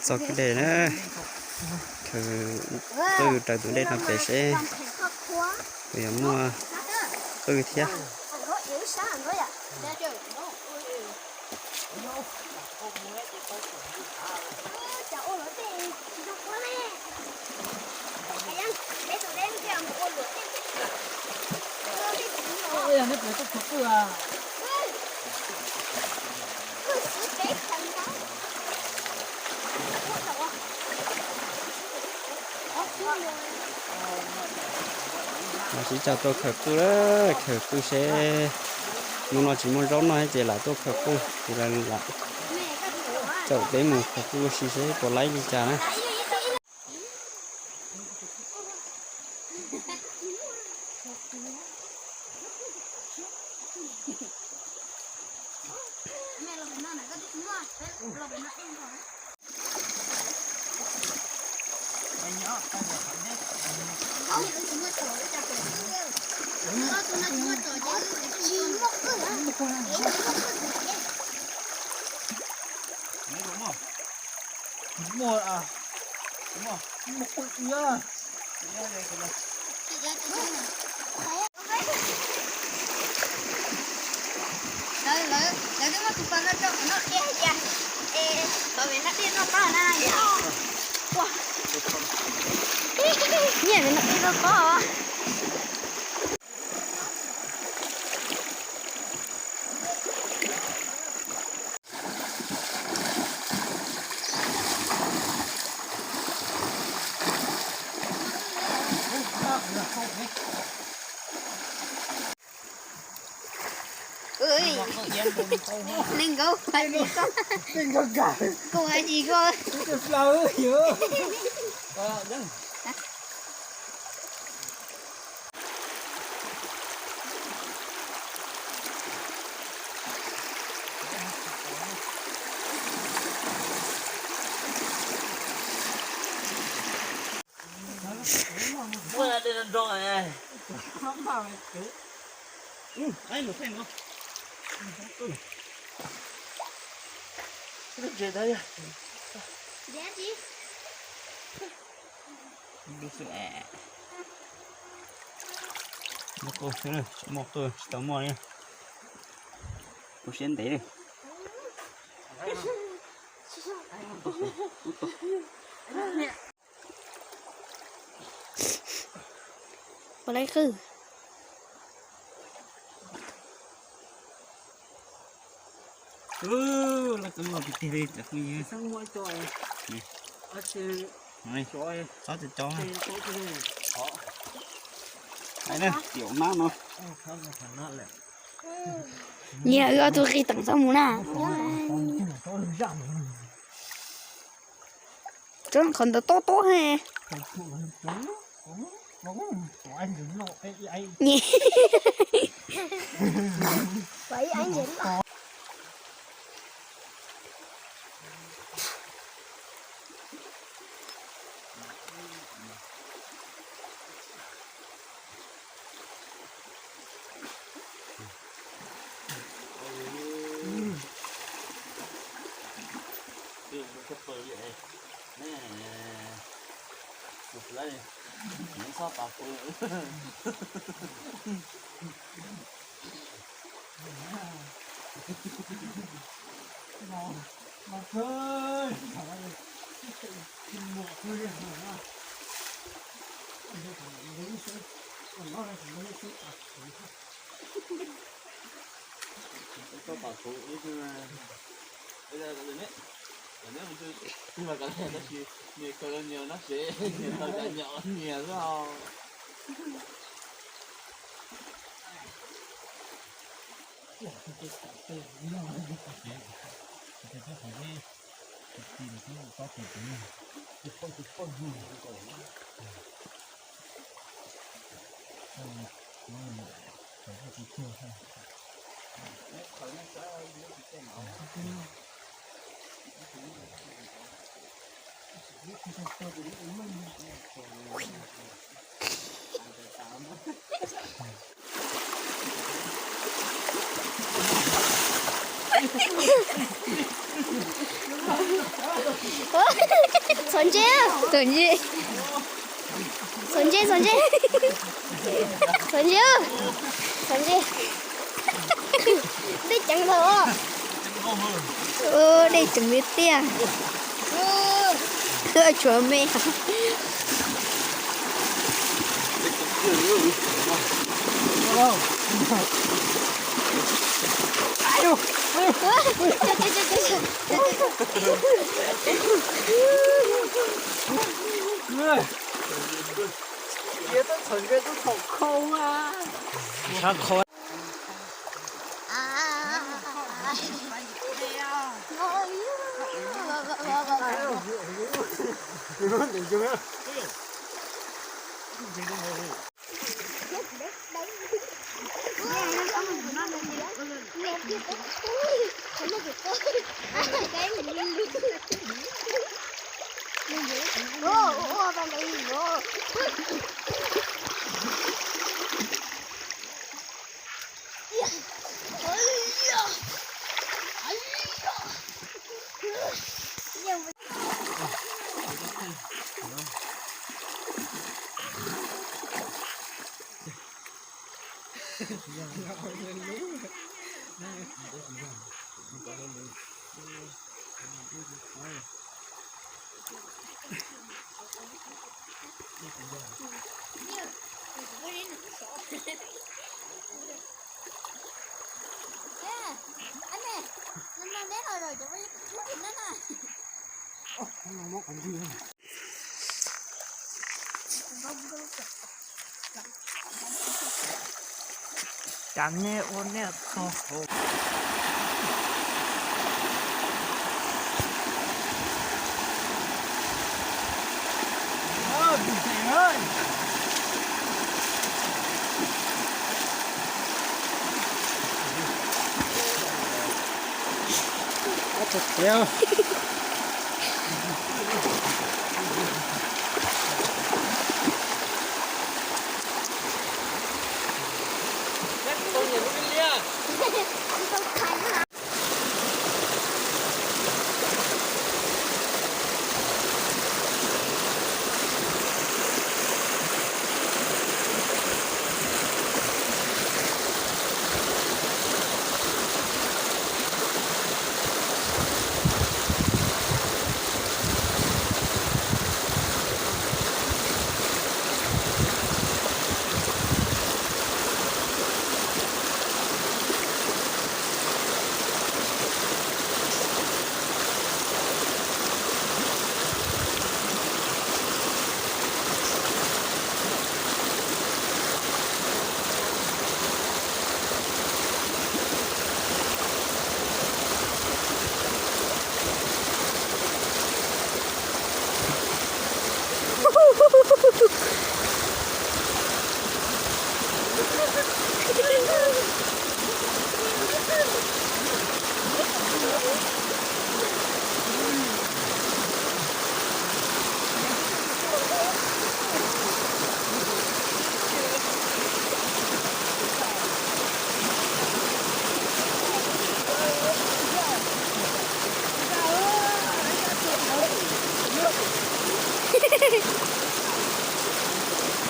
Txog kwj deg na, khaws qwj raws tus dej no pem seb puas yuav muaj qwj thiab. Los sib caug tuaj khaws qwj, khaws qwj seb hnub no tsis muaj zaub noj ces lam tuaj khaws qwj ces lam caum peb mus khaws qwj ua si seb puas laib li cas na. Lawv, lawv twb muab tus pas no rau qhov no qhia tias, es, lawv ve noj dej toj pob na yom. Ua, nyiaj ve noj dej toj pob. Neeg nkaum, kuv hais tsis koj. Muaj qwj xwb, tsis muaj qwj tsis tau muaj li. Ua siab ntev li. Puas laib qwj? Lawv txawm muaj tiag tiag li cov phooj ywg. Txhob cov cov. Hais na, tiểu nab no. Nyias wb ob tug qi teem txhob mus na. Tsob qhov ntawd tob tob he. Koj pom kuv ib tug, neb, neb mus mas kav liam tab sis nyias kaw nyias nab sev, nyias tau cov nyom nyias xwb os. Txhob ntse, txhob ntse, txhob ntse, txhob ntse, txhob ntse, txhob ntse. Dej ceev lawm. Dej ceev li tiag. Tshuav me. Cov nej ua nej txog hauv.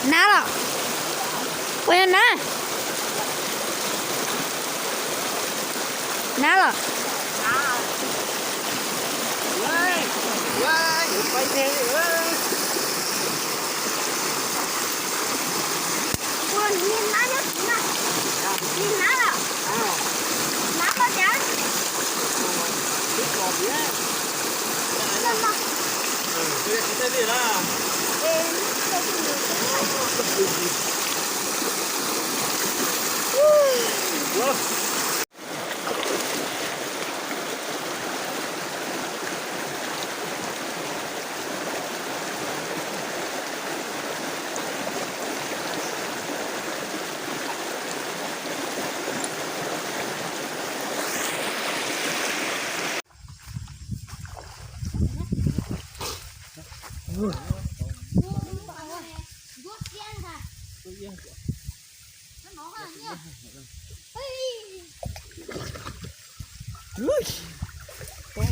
Nab los? Ua nab, nab los?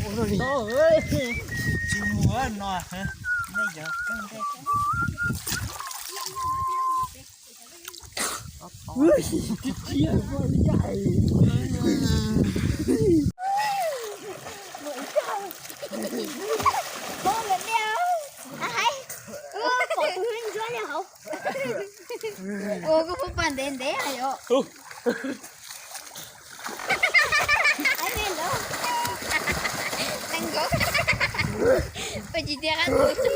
Tsis mus no, nej yog Ua koj pub pas ntev ntev yom. Peb tsis tias qab tus.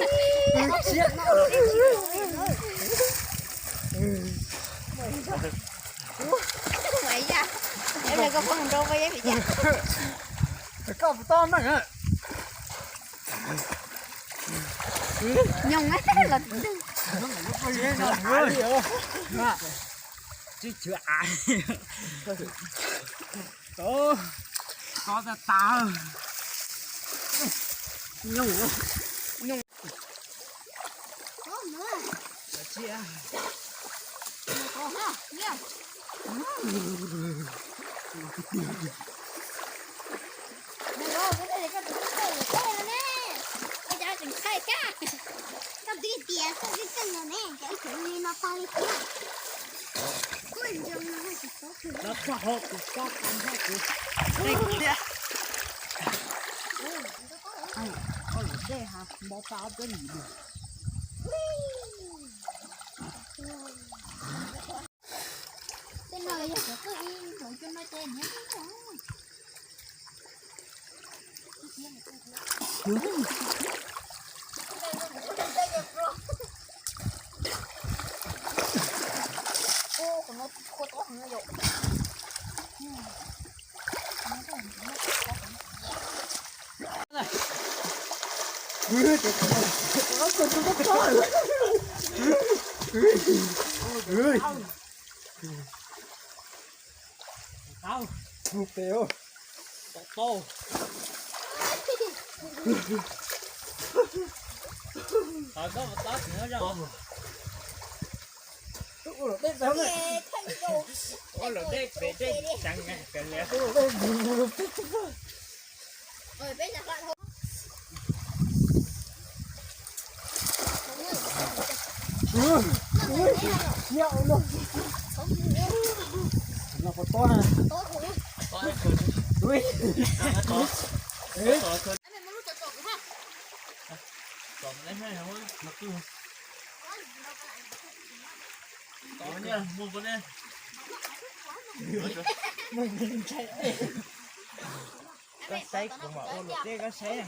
Koj puas tau meej? Nyoog los. Tsis chwv av. Koj tas tas. Nyoog. Koj twb tias koj twb txeej los ne, cov ib cov li no tag li tiag. Kuj ntsoog no tsis paub. Los txog hauv kuv txog tag nrho kuv txeej thiab. Koj lub dej ha npau tau ob peb lim lawm. Tej no yog cov koj ib nkaus coj no ces niam. Tau. Tau. Tau. Tau koj mus tab sis no zoo. Ua luam dej pem dej tseev kawg li. Koj saib kuv mam ua luam dej koj saib.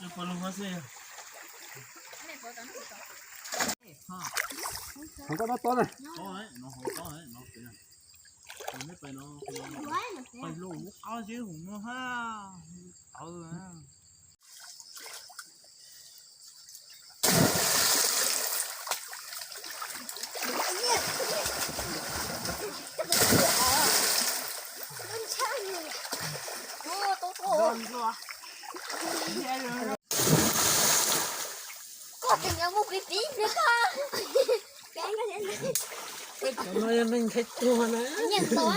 Hauv koj noj tob na. Koj tseem yuav mus piv piv li koj. Cov no yog neeg nqhis tuag na. Nyeem tau.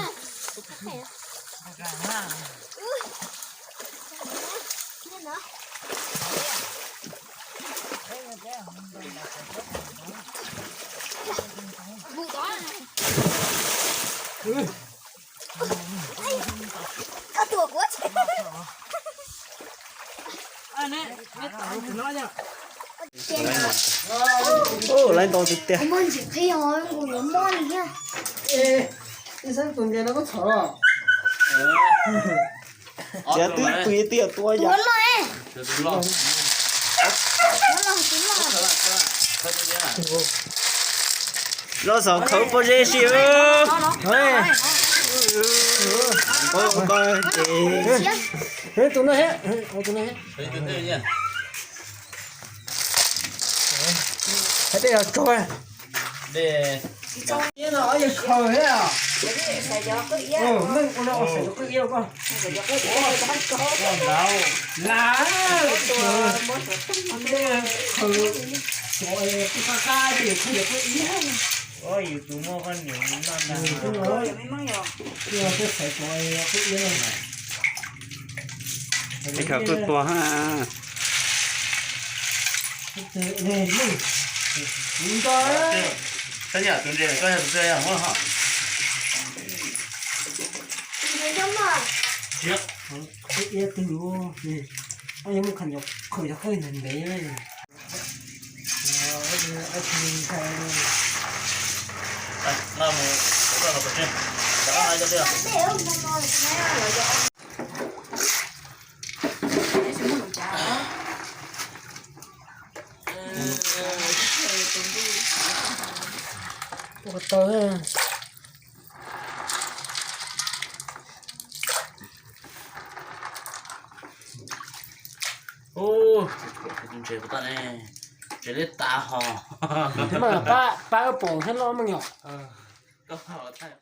Mus tau. Koj tuaj kuv tsev. Laiv ntau tiag tiag. Kuv muaj ntsis qhib os, kuv yuav mob li thiab. Ib sab tus ntiag no koj txhom los? Txiav twb pw tiag tua yom. Los xav khawb pob zeb si. Tus no, tus no. Hais dej los tso. Dej no yog khaws thiab. Meej ua no xaiv cov qwj iab koj. Lam, dej khaws, cov qub qab qab ces khaws cov qwj iab. Yus tus muaj poj niam no ntag. Yog xaiv cov qwj iab no. Ib khawv tuaj tua ha. Koj yog tus ntse, koj yog tus ntse yog muab ho. Ntse coj mog. Tsiab. Ib tug, yog muaj khaws cov khaws ntev ntev. Ua tau. Ub, tus ntses puas tau ne, ntses liab tas ho. Pab, pab pom thiab loj meej yom. Koj